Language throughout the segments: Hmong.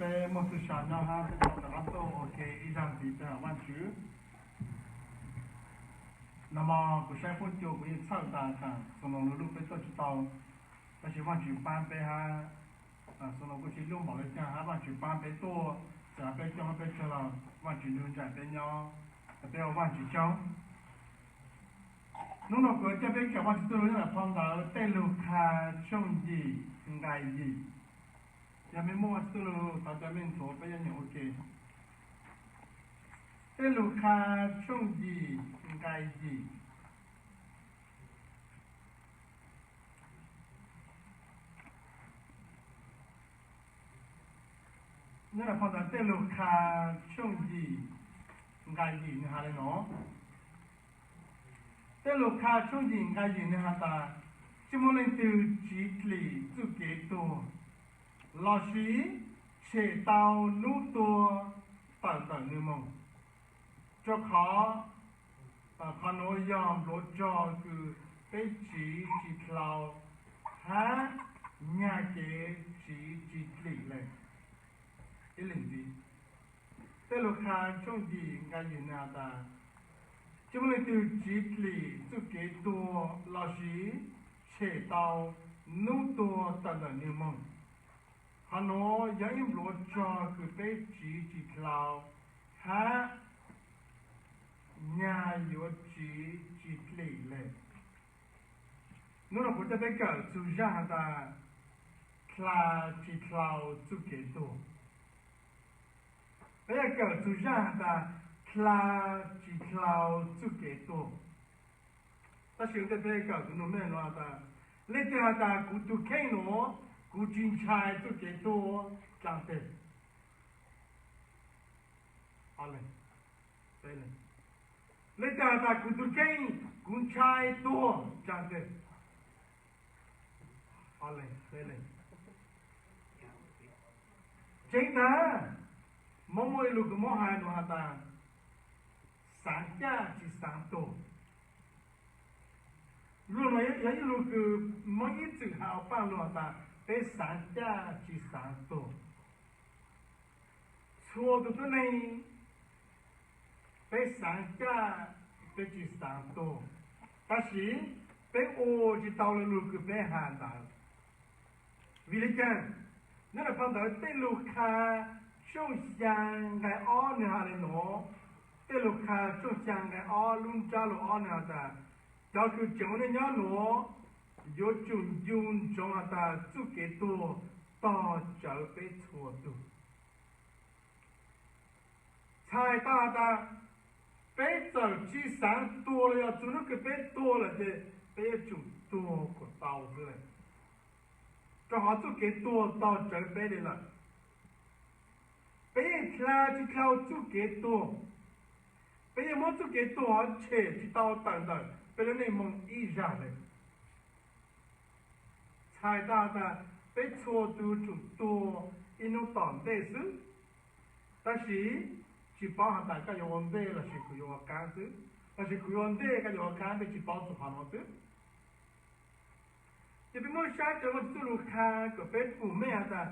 Peb muaj txuj sa nyob hab peb tau rov qab tuaj ua ke ib zag ntxiv peb hawm Vaajtswv. Nag hmo kuv saib fuab cua kuv yeej txhawj tas tas Xoo Noo lub lub peb tuaj tsis tau, tab sis Vaajtswv paab peb hab Xoo Noo kuj tsis lub npaum le caag hab Vaajtswv paab peb tuaj, txawm peb coob hab peb tsawg los Vaajtswv nrug nraim peb nyob, peb ua Vaajtswv coob. Nub nua kuv coj peb kawm Vaajtswv txuj lug nyob rua phau ntawv Tej Lug Qha tshooj yim nqai yim. Yog mej muaj Vaajtswv txuj lug thov caw mej nthuav peb yuav nyeem ua ke. Tej Lug Qha tshooj yim nqai yim. Nyob rua phau ntawv Tej Lug Qha tshooj yim nqai yim nwg has le nuav. Tej Lug Qha tshooj yim nqai yim nwg has tas, tsi muaj leej twg tsiv dlim txuj kev tuag, lossis tshem tau nub tuag tawm ntawm nwg moog, rua qhov qhov nuav yog npluav rog kws peb tsiv tsi dlhau hab nyag kev tsiv tsi dlim le. Ib leeg ntxiv, Tej Lug Qha tshooj yim nqai yim nwg has tas, tsi muaj leej twg tsiv dlim txuj kev tuag lossis tshem tau nub tuag tawm ntawm nwg moog. Qhov nuav yog ib npluav rog kws peb tsiv tsi dlhau hab nyag yuav tsiv tsi dlim le. Nub nua kuv coj peb kawm txug zaj has tas, dlha tsi dlhau txuj kev tuag. Peb yuav kawm txug zaj has tas, dlha tsi dlhau txuj kev tuag. Tab sis ua ntej peb kawm kuv nug mej nuav has tas, leej twg has tas kuv tug kheej nuav, kuv tsi ntshai txuj kev tuag dlaa teg? Leej twg has tas kuv tug kheej, kuv ntshai tuag dlaa teg? Tseeb tag, Moob muaj ib lug kws Moob has nuav has tas, xaav caj tsi xaav tuag. Lug nuav yog ib lug kws Moob ib txwm has ua paaj lug has tas, peb xaav caj tsi xaav tuag. Txhua tug tuab neeg, peb xaav caj, peb tsi xaav tuag, tab sis peb ua tsi tau le lug kws peb has ntawd. Vim le caag? Nyob rua phau ntawv Tej Lug Qha tshooj xyaa nqai ob nwg has le nuav. Tej Lug Qha tshooj xyaa nqai ob lub ntsab lug ob nwg has tas, cov kws tseem ua neej nyob nuav yuav tsum ncu ntsoov has tas txuj kev tuag tog tsawv peb txhua tug. Txhais tau has tas, peb txawm tsi xaav tuag los yog txug nub kws peb tuag lawm ces peb yuav tsum tuag kuas tau xwb le, rua qhov txuj kev tuag tog tsawv peb le lawm. Peb yeej dlha tsi dlhau txuj kev tuag. Peb yeej muab txuj kev tuag hov tshem tsi tau tawm ntawm peb lub neej moog ib zag le. Txhais tau has tas, peb txhua tug tsum tuag ib nub tom ntej xwb. Tab sis tsi paub has tas koj yuav ua ntej lossis kuv yuav ua qaab xwb, lossis kuv yuav ua ntej koj yuav ua qaab, peb tsi paub txug qhov nuav xwb. Ces peb muab saib cov Vaajtswv txuj lug qha kom peb pum meej has tas,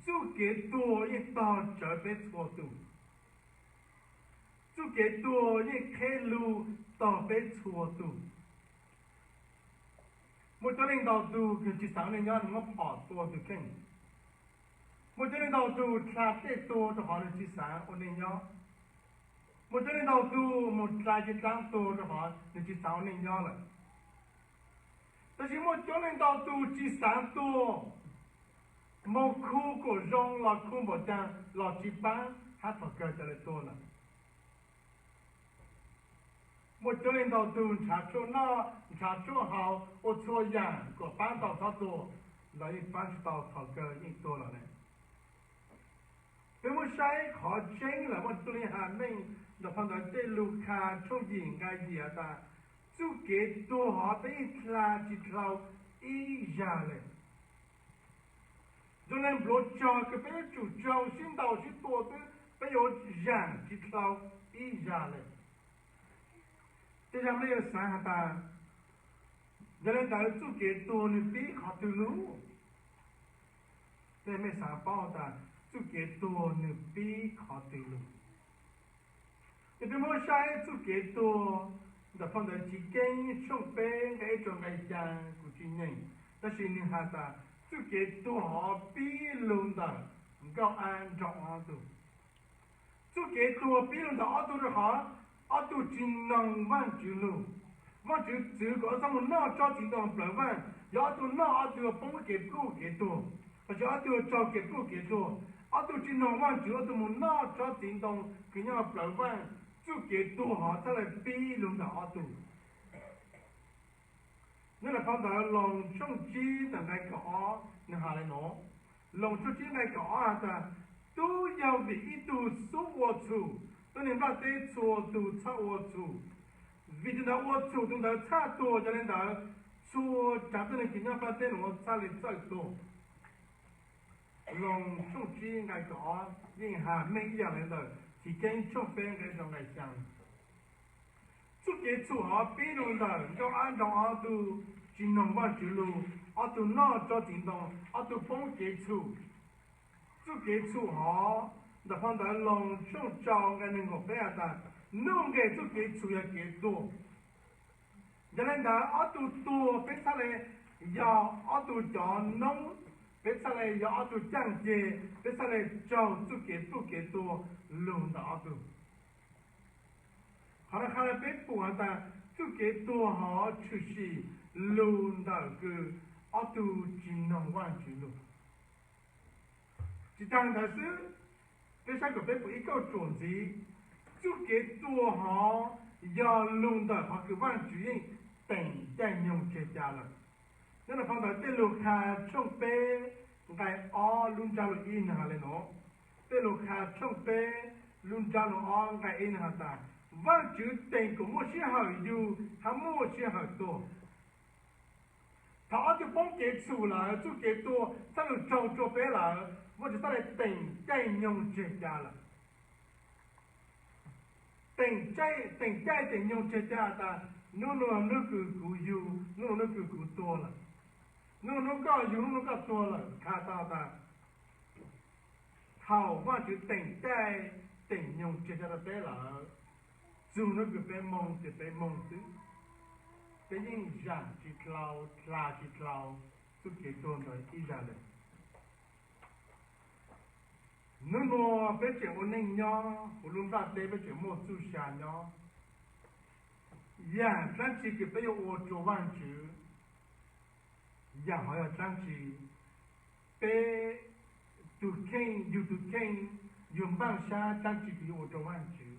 txuj kev tuag yeej tog tsawv peb txhua tug. Txuj kev tuag yeej qheb lug tog peb txhua tug. Muaj coob leej ntau tug kws tsi xaav ua neej nyob nwg muab phom tua tug kheej. Muaj coob leej ntau tug dlha tej tuag rua qhov nwg tsi xaav ua neej nyob. Muaj coob leej ntau tug moog dlha cev dlaab tuag rua qhov nwg tsi xaav ua neej nyob lawm. Tab sis muaj coob leej ntau tug tsi xaav tuag, moog khu kuas zoo los khu npaum caag los tsi paab hab thaum kawg ca le tuag lawm. Muaj coob leej ntau tug nrhav tshuaj noj nrhav tshuaj haus ua txhua yaam kuas paab tau txhob tuag, los yeej paab tsi tau, thaum kawg yeej tuag lawm ne. Peb muab saib qhov tseeb lawm, muaj tug le has meej ntawm phau ntawv Tej Lug Qha tshooj yim nqai yim has tas, txuj kev tuag hov peb yeej dlha tsi dlhau ib zag le. Zoo le npluav tsog kws peb yuav tsum raug sib ntaus sib tua xwb, peb yuav zaam tsi dlhau ib zag le. Tej zag mej yuav xaav has tas, yog le ntawd txuj kev tuag nwg pib qhov twg lug? Tej mej xaav paub has tas, txuj kev tuag nws pib qhov twg lug. Yog peb muab saib txuj kev tuag ntawm phau ntawv Chiv Keeb tshooj peb nqe ib rau nqe xyaa, kuv tsis nyeem, tab sis nws has tas txuj kev tuag hov pib lug ntawm Nkauj Ab nrog ob tug. Txuj kev tuag pib lug ntawm ob tug rau qhov ob tug tsis noog Vaajtswv lug. Vaajtswv txwv kom ob tug txhob moog noj tsob txiv ntoo plawv vaaj, yog ob tug noj ob tug poob kev pluj kev tuag, los sis ob tug raug kev pluj kev tuag. Ob tug tsis noog Vaajtswv, ob tug moog noj tsob txiv ntoo kws nyob plawv vaaj, txuj kev tuag hov txhaj le pib lug ntawm ob tug. Nyob ntawm phau ntawv Loos tshooj tsib ntawm nqe kaum ob nws has le nuav. Loos tshooj tsib nqe kaum ob has tas, tub yog vim ib tug xub ua txhum, tuab neeg nplaj teb txhua tug txhaj ua txhum. Vim tus ntawd ua txhum tus ntawd txhaj tuag, yog le ntawd txhua tsav tuab neeg kws nyob nplaj teb nuav txhaj le txawj tuag. Loos tshooj tsib nqe kaum ob yeej has meej ib yam le ntawm Chiv Keeb tshooj peb nqe rau nqe xyaa. Txuj kev txhum hov pib lug ntawm Nkauj Ab nrog ob tug tsis noog Vaajtswv lug, ob tug noj tsob txiv ntoo, ob tug poob kev txhum. Txuj kev txhum hov ntawm phau ntawv Loos tshooj rau nqe neeg nkaum peb has tas, nuj nqes txuj kev txhum yog kev tuag. Yog le ntawd ob tug tuag peb txhaj le yog ob tug cov noob, peb txhaj le yog ob tug caaj ceg, peb txhaj le raug txuj kev pluj kev tuag lug ntawm ob tug. Qhov no qha le peb pum has tas txuj kev tuag hov tshwm sim lug ntawm kws ob tug tsis noog Vaajtswv lug. Tsis taag ntawd xwb, peb saib kom peb pum ib kauj tsuam ntxiv, txuj kev tuag hov yog lug ntawm qhov kws Vaajtswv yeej teem caij nyoog tseg ca lawm. Nyob ntawm phau ntawv Tej Lug Qha tshooj peb nqe ob lub ntsab lug ib nws has le nuav. Tej Lug Qha tshooj peb lub ntsab lug ob nqe ib nws has tas, Vaajtswv teem kom muaj sij hawm yug hab muaj sij hawm tuag. Thaum ob tug poob kev txhum lawm, txuj kev tuag txhaj lug raug rua peb lawm, Vaajtswv txhaj le teem caij nyoog tseg ca lawm. Teem caij teem nyoog tseg ca tas, nub nua nub kws kuv yug, nub nua nub kws kuv tuag lawm, nub nua nub koj yug, nub nua koj tuag lawm, qha tau tas thaum Vaajtswv teem caij teem nyoog tseg ca rua peb lawm, txug nub kws peb moog ces peb moog xwb. Peb yeej zaam tsis dlhau, dlha tsis dlhau txuj kev tuag ntawd ib zag le. Nub nua peb tseem ua neej nyob huv lub nplaj teb, peb tseem muaj txuj sa nyob. Yaam dlaab tsi kws peb yuav ua rua Vaajtswv? Yaam hov yog dlaab tsi? Peb tug kheej, yug tug kheej, yug npaaj sab dlaab tsi kws yuav ua rua Vaajtswv?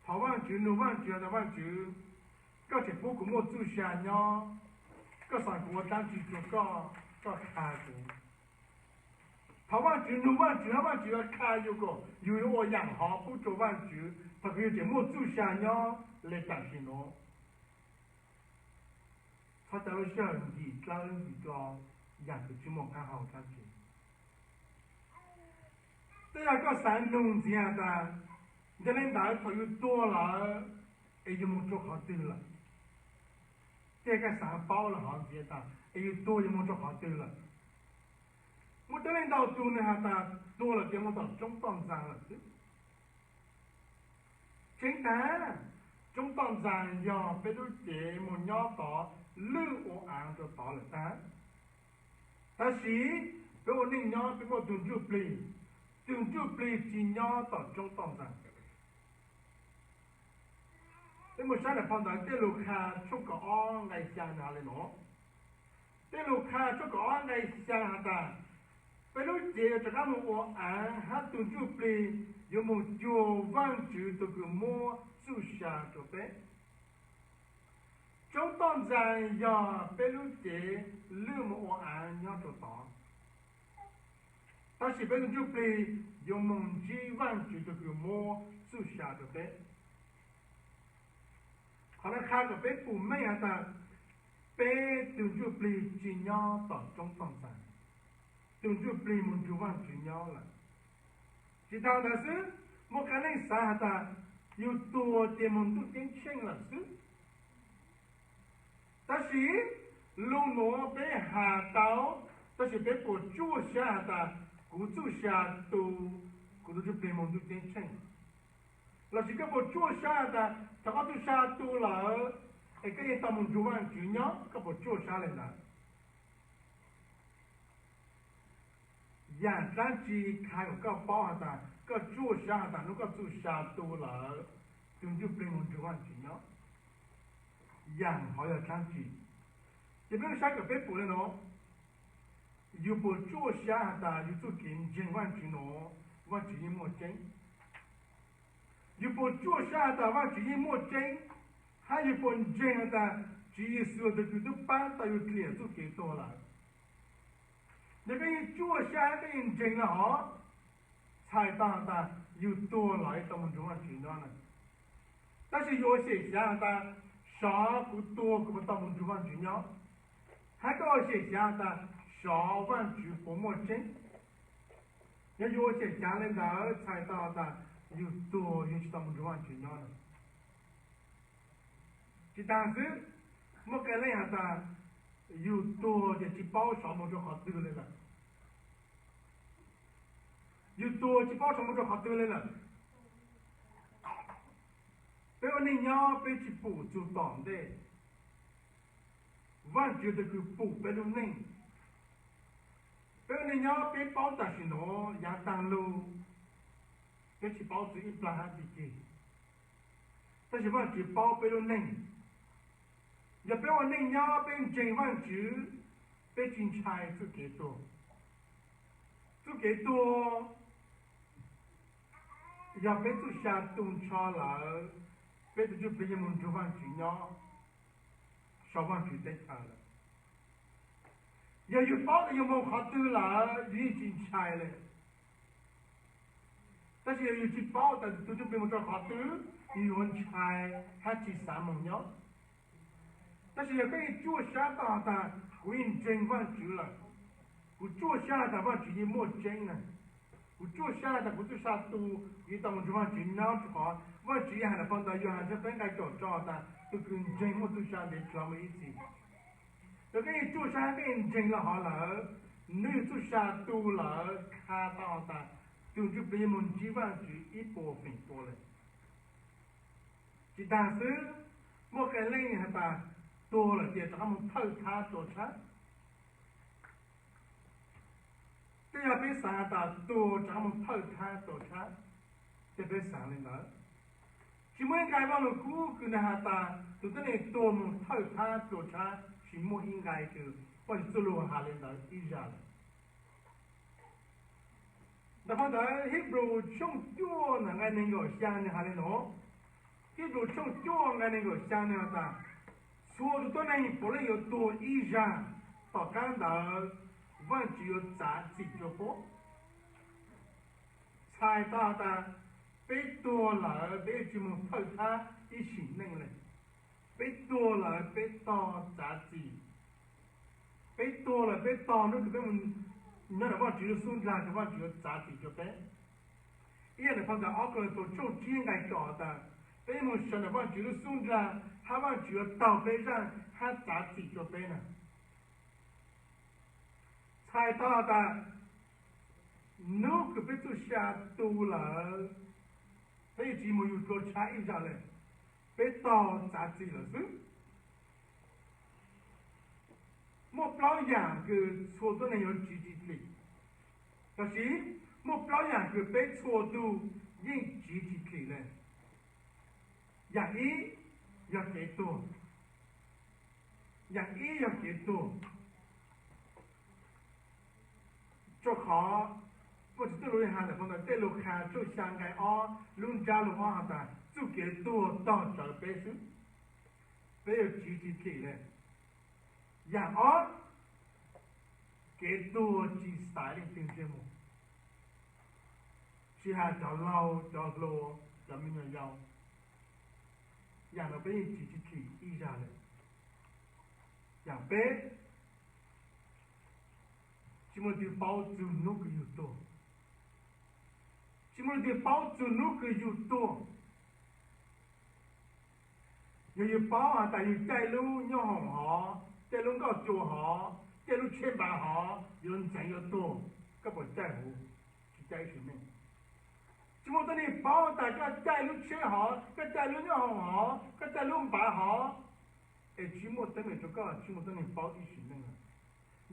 Thaum Vaajtswv nug Vaajtswv tas, Vaajtswv, koj tseem pub kuv muaj txuj sa nyob, koj xaav kuv ua dlaab tsi rua koj, koj qha kuv. Thaum Vaajtswv nug Vaajtswv hab Vaajtswv yuav qha yug kom yug yuav ua yaam hov pub rua Vaajtswv thaum kws yug tseem muaj txuj sa nyob le tam sim nuav. Txhob coj lub sij hawm nkim dlawb nkim dlo yaam kws tsi muaj qaab hau dlaab tsi. Tej yog koj xaav nug ntxiv has tas, yog le ntawd thaum yug tuag lawm es yug moog rua qhov twg lawm? Tej koj xaav paub lawm hov ntxiv tas es yug tuag yug moog rua qhov twg lawm? Muaj coob leej ntau tug nwg has tas tuag lawm ces moog tom tsoob toj ntxaas lawm xwb. Tseeb tag, tsoob toj ntxaas yog peb lub cev moog nyob tod lwj ua aav rua tod lawm tag. Tab sis peb ua neej nyob peb muaj tug ntsuj plig, tug ntsuj plig tsi nyob tom tsoob toj ntxaas. Peb muaj saib ntawm phau ntawv Tej Lug Qha tshooj kaum ob nqe xyaa nws has le nuav. Tej Lug Qha tshooj kaum ob nqe xyaa has tas, peb lub cev yuav rov qaab moog ua aav hab tug ntsuj plig yuav moog cuag Vaajtswv tug kws muab txuj sa rua peb. Tsoob toj ntxaas yog peb lub cev lwj moog ua aav nyob rua tod. Tab sis peb tug ntsuj plig yuav moog ntsib Vaajtswv tug kws muab txuj sa rua peb. Qhov no qha kom peb pum meej has tas, peb tug ntsuj plig tsi nyob tom tsoob toj ntxaas, tug ntsuj plig moog nrug Vaajtswv nyob lawm. Tsi taag ntawd xwb, muaj qee leej xaav has tas, yug tuag ces moog ntuj ceeb tsheej lawm xwb. Tab sis lug nuav peb has tau, tab sis peb puas tsuaj sab has tas Kuv txuj sa tu kuv tus Ntsuj Plig mus ntuj ceeb tsheej. Lossis koj puas tsuaj sab has tas thaum koj txuj sa tu lawm es koj yeej tau mus nrug Vaajtswv nyob, koj puas tsuaj sab le ntawd? Yaam dlaab tsi qha kom koj paub has tas koj tsuaj sab has tas nub koj txuj sa tu lawm, tug Ntsuj Plig mus nrug Vaajtswv nyob? Yaam hov yog dlaab tsi? Ces peb saib kom peb pum le nuav, yug puas tsuaj sab has tas yug txuj kev ntseeg Vaajtswv nuav, Vaajtswv yeej muaj tseeb? Yug puas tsuaj sab has tas Vaajtswv yeej muaj tseeb, hab yug puas ntseeg has tas Tswv Yexus tug kws tub paab tau yug dlim txuj kev tuag lawm? Yog koj yeej tsuaj sab hab koj yeej ntseeg le hov, txhais tau has tas yug tuag los tau mus nrug Vaajtswv nyob na. Tab sis yug ua xyem xyav has tas sov kuv tuag kuv puas tau mus nrug Vaajtswv nyob, hab koj ua xyem xyav has tas sov Vaajtswv puas muaj tseeb. Yog yug ua xyem xyav le ntawd txhais tau has tas yug tuag yug tsi tau mus nrug Vaajtswv nyob na. Tsi taag xwb, muaj qee leej has tas yug tuag ces tsi paub sov mus rua qhov twg le lawm. Yug tuag tsi paub sov mus rua qhov twg le lawm. Peb ua neej nyob peb tsi pum txug tom ntej. Vaajtswv tug kws pum peb lub neej. Peb ua neej nyob peb paub tam sim nuav yaav taag lug, peb tsi paub txug ib plag hab txuj ci. Tab sis Vaajtswv paub peb lub neej. Yog peb ua neej nyob peb ntseeg Vaajtswv, peb tsi ntshai txuj kev tuag. Txuj kev tuag yog peb txuj sa tu nrho lawm, peb tug Ntsuj Plig yeej mus nrug Vaajtswv nyob sau Vaajtswv teb chaws lawm. Yog yug paub tas yug mus qhov twg lawm yug yeej tsi ntshai le. Tab sis yog yug tsi paub tas tug Ntsuj Plig mus rua qhov twg, yug yuav ntshai hab tsi xav mus nyob. Tab sis yog koj yeej tsuaj sab tau has tas kuv yeej ntseeg Vaajtswv lawm, kuv tsuaj sab has tas Vaajtswv yeej muaj tseeb na, kuv tsuaj sab has tas kuv txuj sa tu kuv yeej tau mus nrug Vaajtswv nyob rua qhov Vaajtswv yeej has le phau ntawv Yauhas tshooj peb nqai kaum rau tas tug kws ntseeg muaj txuj sa ntev dlhau mus ib txhis. Yog koj yeej tsuaj sab koj yeej ntseeg le hov lawm, nub yug txuj sa tu lawm qha tau has tas tug Ntsuj Plig yeej mus ntsib Vaajtswv ib puas feem pua le. Tsi taag xwb, muaj qee leej has tas tuag lawm ces rov qab mus thawj thab rua tshab. Tej yog peb xaav has tas tuag rov qab mus thawj thab rua tshab, tej peb xaav le ntawd. Tsi muaj ib nqai Vaaj Lug Kub kws nwg has tas tug tuab neeg tuag mus thawj thab rua tshab, tsi muaj ib nqai kws Vaajtswv txuj lug has le ntawd ib zag lawm. Ntawm phau ntawv Hebrews tshooj cuaj nqai neeg nkaum xyaa nwg has le nuav. Hebrews tshooj cuaj nqai neeg nkaum xyaa nwg has tas, txhua tug tuab neeg puav leej yuav tuag ib zag, tom qab ntawd Vaajtswv yuav txav txim rua puab. Txhais tau has tas peb tuag lawm peb yuav tsi mus thawj thab ib sim neej le. Peb tuag lawm peb tog txav txim. Peb tuag lawm peb tog nub kws peb mus nyob ntawm Vaajtswv lub xub nrag, Vaajtswv yuav txav txim rua peb. Ib yam ntawm phau ntawv ob Kauleethaus tshooj tsib nqai kaum tas, peb mus sawv ntawm Vaajtswv lub xub nrag hab Vaajtswv yuav taug peb zaaj hab txav txim rua peb na. Txhais tau has tas nub kws peb txuj sa tu lawm, peb yuav tsi mus yug rua tshab ib zag le, peb tog txav txim lawm xwb. Muaj plaub yaam kws txhua tuab neeg yuav tsiv tsi dlim, tab sis muaj plaub yaam kws peb txhua tug yeej tsiv tsi dlim le. Yaam ib yog kev tuag. Yaam ib yog kev tuag. Rua qhov Vaajtswv txuj lug has ntawm phau ntawv Tej Lug Qha tshooj xyaa nqai ob lub ntsab lug ob has tas txuj kev tuag tog rawv peb xwb, peb yuav tsiv tsi dlim le. Yaam ob, kev tuag tsi xaiv leej twg ntsej muag, tsi has cov laug cov hluas cov me nyuam yaus. Yaam no peb yeej tsiv tsi dlim ib zag le. Yaam peb, tsi muaj leej twg paub txug nub kws yug tuag. Tsi muaj leej twg paub txug nub kws yug tuag. Yog yug paub has tas yug caij lub nyob hoom hov, caij lub nkauj cua hov, caij lub tsheb npav hov yuav ntxeev yuav tuag, koj puas caij huv? muaj tuab neeg paub tas koj caij lub tsheb hov, koj caij lub nyob hoom hov, koj caij lub npav hov, es tsis muaj teeb meem rau koj, tsis muaj tuab neeg paub ib sim neej lawm.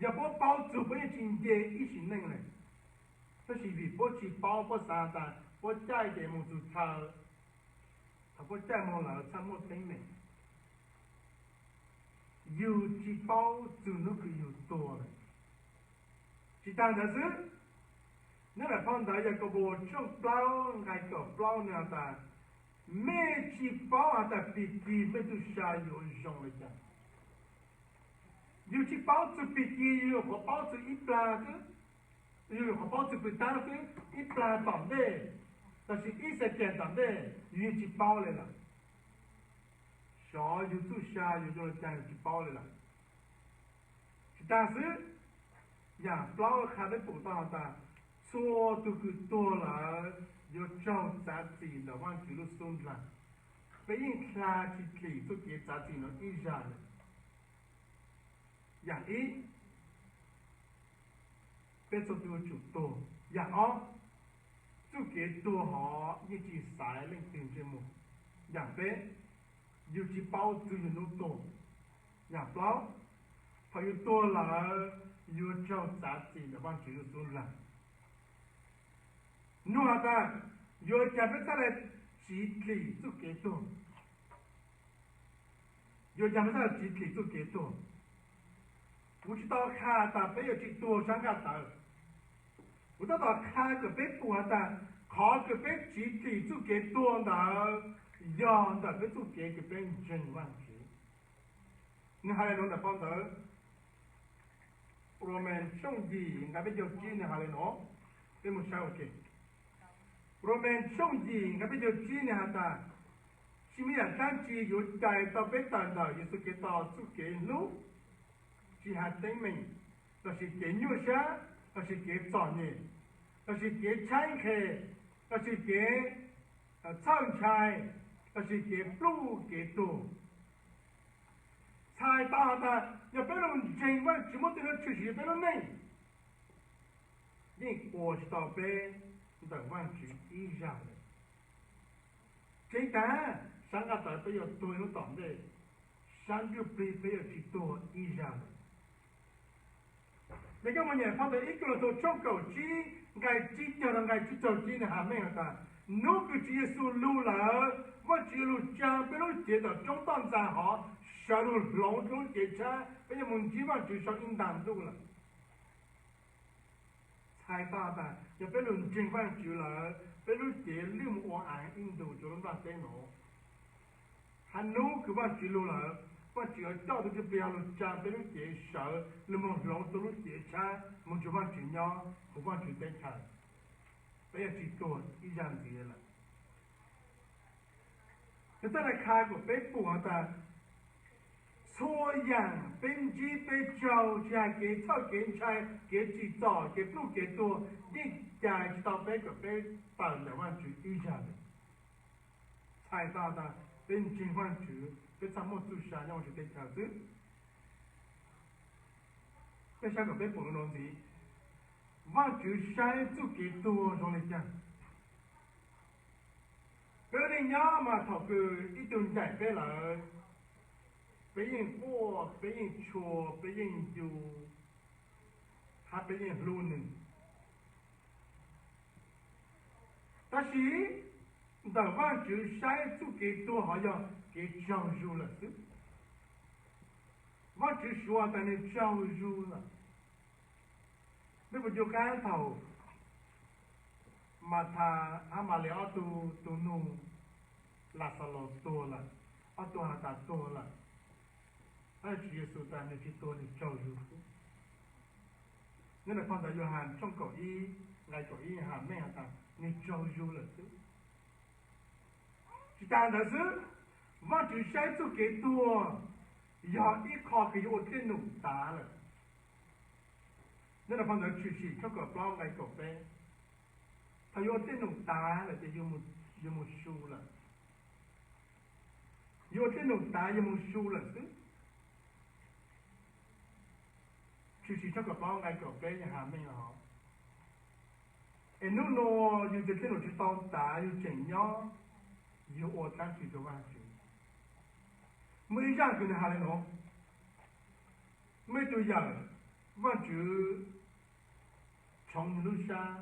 Yog puab paub txug puab yeej tsis nce ib sim neej lawm. Tab sis vim puab tsis paub, puab xav tas puab caij ces moog txug chaw, thaum puab caij moog lawm txhaj muaj teeb meem. Yug tsis paub txug hnub kws yug tuag lawm. Tsis taag ntawd xwb, nyob ntawm phau ntawv Yakaunpaus tshooj plaub nqai kaum plaub nwg has tas, mej tsis paub has tas pig kig mej txuj sa yuav zoo le caag. Yug tsis paub txug pig kig, yug nyuam qhuav paub txug ib plag xwb, yug nyuam qhuav paub txug pwg taab xwb, ib plag tom ntej, lossis ib xees tom ntej, yug yeej tsis paub le lawm. Xyov yug txuj sa yuav zoo le caag yug tsis paub le lawm. Tsis taag xwb, yaam plaub qha peb pum tau has tas, txhua tug kws tuag lawm yuav raug txav txim ntawm Vaajtswv lub xub nraag. Peb yeej dlha tsis dlim txuj kev txav txim no ib zag lawm. Yaam ib, peb txhua tug yuav tsum tuag. Yaam ob, txuj kev tuag hov yeej tsis xaiv leej twg ntsej muag. Yaam peb, yug tsis paub txug yug hnub tuag. Yaam plaub, thaum yug tuag lawm yuav raug txav txim ntawm Vaajtswv lub xub nraag. Nug has tas, yuav cas peb txhaj le tsiv dlim txuj kev tuag? Yuav cas peb txhaj le tsiv dlim txuj kev tuag? Kuv tsis tau qha tas peb yuav tsis tuag sab nqaj tawv. Kuv tab tom qha kom peb pum has tas, qhov kws peb tsiv dlim txuj kev tuag ntawd yog ntawm peb txuj kev kws peb ntseeg Vaajtswv. Nwg has le nuav ntawm phau ntawv Roomas tshooj yim nqai peb caug tsib nwg has le nuav. Peb mus saib ua ke. Roomas tshooj yim nqai peb caug tsib nwg has tas, tsis muaj yaam dlaab tsi yuav cais tau peb tawm ntawm Yexus Khetos txuj kev hlub, tsis has teeb meem, lossis kev nyuaj sab, lossis kev txom nyem, lossis kev tshaib nqhe, lossis kev txhawj ntshai, lossis kev pluj kev tuag. Txhais tau has tas yog peb lug ntseeg Vaajtswv muab tej nuav tshwm sim peb lub neej, yeej ua tsis tau peb ntawm Vaajtswv ib zag lawm. Tseeb taag, sab nqaj tawv peb yuav tuag ib hnub tom ntej, sab ntsuj plig peb yuav tsis tuag ib zag lawm. Yog koj mus nyeem phau ntawv ib Kauleethaus tshooj kaum tsib nqai tsib caug rau nqai tsib caug tsib nwg has meej has tas, hnub kws Tswv Yexus lug lawm, Vaajtswv yuav lug tsaa peb lub cev ntawm roob toj ntxas hov sawv lug hloov rua lub cev tshab, peb yuav mus ntsib Vaajtswv sau ib ntaag ntuj lawm. Txhais tau tas yog peb lug ntseeg Vaajtswv lawm, peb lub cev lwj mus ua aav ib ntus rua lub nplaj teb nuav. Hab hnub kws Vaajtswv lug lawm, Vaajtswv yuav coj tug Ntsuj Plig hov lug tsaa peb lub cev sawv lug moog hloov rua lub cev tshab moog nrug Vaajtswv nyob huv Vaajtswv teb chaws. Peb yuav tsis tuag ib zag ntxiv lawm. Nwg txhaj le qha kom peb pum has tas, txhua yaam peb ntsib peb tsaug, tsis has kev txhawj kev ntshai, kev tsim txom, kev pluj kev tuag, yeej cais tsis tau peb kom peb tawm ntawm Vaajtswv ib zag lawm. Txhais tau tas peb ntseeg Vaajtswv, peb txhaj muaj txuj sa nyob Vaajtswv teb chaws xwb. Peb saib kom peb pum nuav ntxiv, Vaajtswv saib txuj kev tuag zoo le caag? Peb ua neej nyob mas thaum kws ib tug ncaim peb lawm, peb yeej quaj, peb yeej tshua, peb yeej ncu, hab peb yeej hlub nwg. Tab sis ntawm Vaajtswv saib txuj kev tuag hov yog kev tsaug zug lawm xwb. Vaajtswv suav tas nwg tsaug zug lawm. Mej puas nco qab thaum Mathas hab Malem ob tug tug nug Laxalus tuag lawm, ob tug has tas tuag lawm, tab Tswv Yexus tas nwg tsis tuag, nwg tsaug zug xwb. Nyob ntawm phau ntawv Yauhas tshooj kaum ib nqai kaum ib has meej has tas nwg tsaug zug lawm xwb. Tsis tas ntawd xwb, Vaajtswv saib txuj kev tuag yog ib qho kws yuav ua dlej num tav lawm. Nyob ntawm phau ntawv Tshwm Sim tshooj kaum plaub nqai kaum peb, thaum yuav ua dlej num tav lawm ces yuav mus su lawm. Yuav ua dlej num tav yuav mus su lawm xwb. Tshwm Sim tshooj kaum plaub nqai kaum peb has meej hov. Es hnub no yus cov txiaj num tsis tau tas, yus tseem nyob, yus ua dlaab tsi rua Vaajtswv? Muaj ib zaaj kws nwg has le nuav, muaj ib tug yawm, Vaajtswv tshoov nwg lub sab,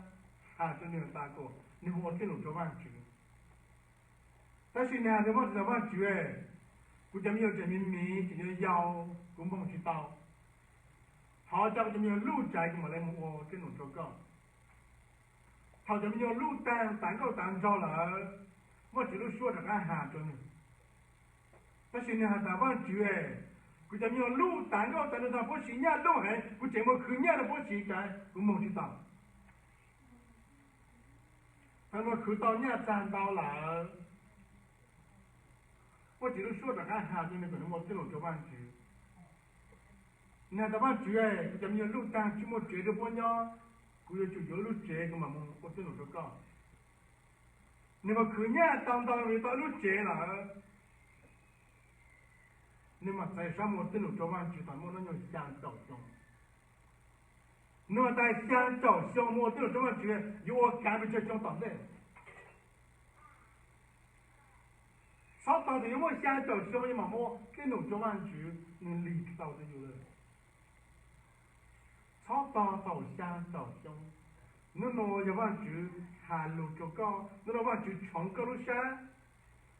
has rua nwg tas kuas nwg moog ua txiaj num rua Vaajtswv. Tab sis nwg has rua Vaajtswv tas, Vaajtswv, kuv cov me nyuam tseem miv miv, tseem yau yau, kuv moog tsis tau. Thov coj kuv cov me nyuam luj tsaiv kuv mam le moog ua txiaj num rua koj. Thaum cov me nyuam luj taag tas nkauj tas nraug lawm, Vaajtswv lub suab rov qaab has rua nwg. Tab sis nwg has tas, Vaajtswv, kuv cov me nyuam luj tas nkauj tas nraug tas puab siv nyaj luj heev, kuv tseem moog khwv nyaj rua puab siv tsaiv, kuv moog tsis tau. Thaum nwg khwv tau nyaj txag ntau lawm, Vaajtswv lub suab rov qaab has rua nwg kuas nwg moog ua txiaj num rua Vaajtswv. Nwg has tas, Vaajtswv, kuv cov me nyuam luj taag tsi muaj tsev rua puab nyob, kuv yuav tsum yuav lub tsev kuv mam moog ua txiaj num rua koj. Nwg moog khwv nyaj tau ntau, nwg tau lub tsev lawm, nwg mam txav sab moog ua txiaj num rua Vaajtswv thaum muaj hnub nyoog xyaa caum xyoo. Nwg has tas xyaa caum xyoo moog ua txiaj num rua Vaajtswv, yuav ua kaav pes tsawg xyoo tom ntej? Txhob tog tas yuav muaj xyaa caum xyoo yuav mam moog ua txiaj num rua Vaajtswv, nwg lig tau rua yus lawm. Txhob tog thaum xyaa caum xyoo. Nub nua yog Vaajtswv has lug rua koj, nub nua Vaajtswv tshoov koj lub sab,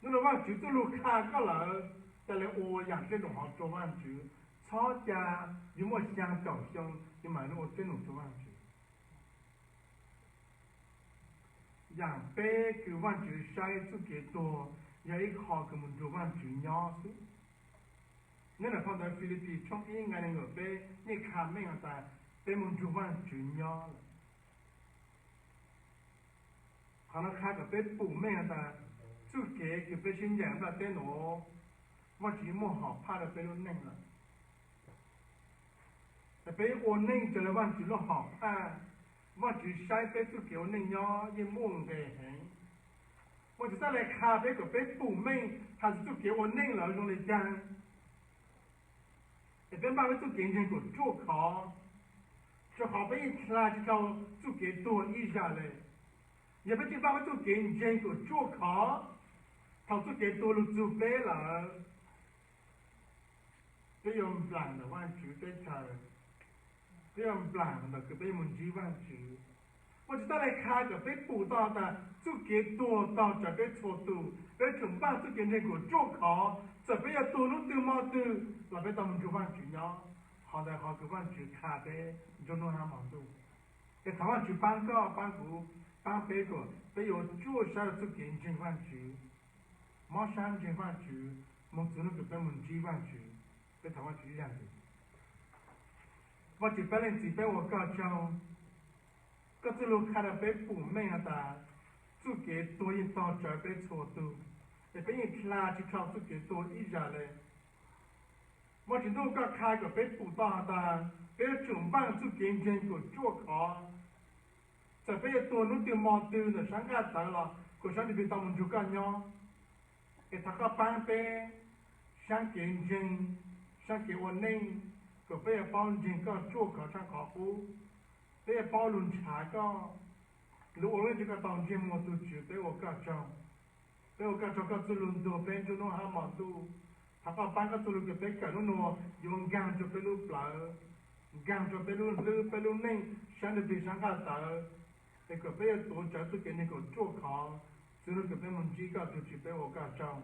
nub nua Vaajtswv txuj lug qha koj lawm, ca le ua yaam txiaj num hov rua Vaajtswv. Txhob ca yuav muaj xyaa caum xyoo yuav mam ua txiaj num rua Vaajtswv. Yaam peb kws Vaajtswv saib txuj kev tuag yog ib qho kws moog nrug Vaajtswv nyob xwb. Nyob ntawm phau ntawv Filipis tshooj ib nqai nees nkaum peb yeej qha meej has tas peb moog nrug Vaajtswv nyob lawm. Qhov no qha kom peb pum meej has tas txuj kev kws peb sib ncaim nplaj teb nuav, Vaajtswv muaj hom phaj rua peb lub neej lawm. Es peb ua neej raws le Vaajtswv lub hom phaj, Vaajtswv saib peb txuj kev ua neej nyob yeej muaj nqe heev. Vaajtswv txhaj le qha peb kom peb pum meej has tas txuj kev ua neej lawm zoo le caag. Es peb npaj peb txuj kev ntseeg kom ruaj khov, rua qhov peb yeej dlha tsi dhau txuj kev tuag ib zag le. Yog peb tsi npaj peb txuj kev ntseeg kom ruaj khov, thaum txuj kev tuag lug txug peb lawm, peb yuav nplaam ntawm Vaajtswv teb chaws, peb yuav nplaam ntawm kws peb yuav moog ntsib Vaajtswv. Vaajtswv txhaj le qha kom peb pum tau tas txuj kev tuag tog tsawv peb txhua tug, peb yuav tsum npaj txuj kev ntseeg kom ruaj khov, txawm peb yuav tuag nub twg mo twg los peb tau moog nrug Vaajtswv nyob. Qhov ntawd qhov kws Vaajtswv qha peb nrug nub hab mo ntuj. Es thov Vaajtswv paab koj paab kuv, paab peb kom peb yuav ruaj sab rua txuj kev ntseeg Vaajtswv, mob sab ntseeg Vaajtswv, moog txug nub kws peb moog ntsib Vaajtswv. Peb thov Vaajtswv ib zag ntxiv. Vaajtswv peb leej txiv, peb ua koj tsaug, koj txuj lug qha rua peb pum meej has tas txuj kev tuag yeej tog tsawv peb txhua tug, es peb yeej dlha tsi dhau txuj kev tuag ib zag le. Vaajtswv ntuj, koj qha kom peb pum tau has tas peb yuav tsum npaj txuj kev ntseeg kom ruaj khov, txawm peb yuav tuag nub twg mo twg ntawm sab nqaj tawv los kom sab ntuj plig tau moog nrug koj nyob. Es thov koj paab peb saab kev ntseeg, saab kev ua neej, kom peb yuav paub ntseeg koj ruaj khov tshaaj qhov qub, peb yuav paub lug nrhav koj, lug ua lub neej rua koj tau ntsej muag tug Tswv. Peb ua koj tsaug, peb ua koj tsaug koj txuj lug ntuag peb nrug nub hab mo ntuj. Thov koj paab koj txuj lug kws peb kawm nub nua yuav nkaag rua peb lub plawv, nkaag rua peb lub hlwb peb lub neej, sab ntuj plig sab nqaj tawv, es kom peb yuav tuav tsawv txuj kev ntseeg kom ruaj khov, txug nub kws peb moog ntsib koj tug Tswv. Peb ua koj tsaug,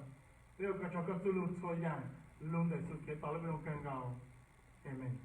peb ua koj tsaug koj txuj lug txhua yaam, lug ntawm Yexus Khetos lub npe zoo kawg nkaus. Amees.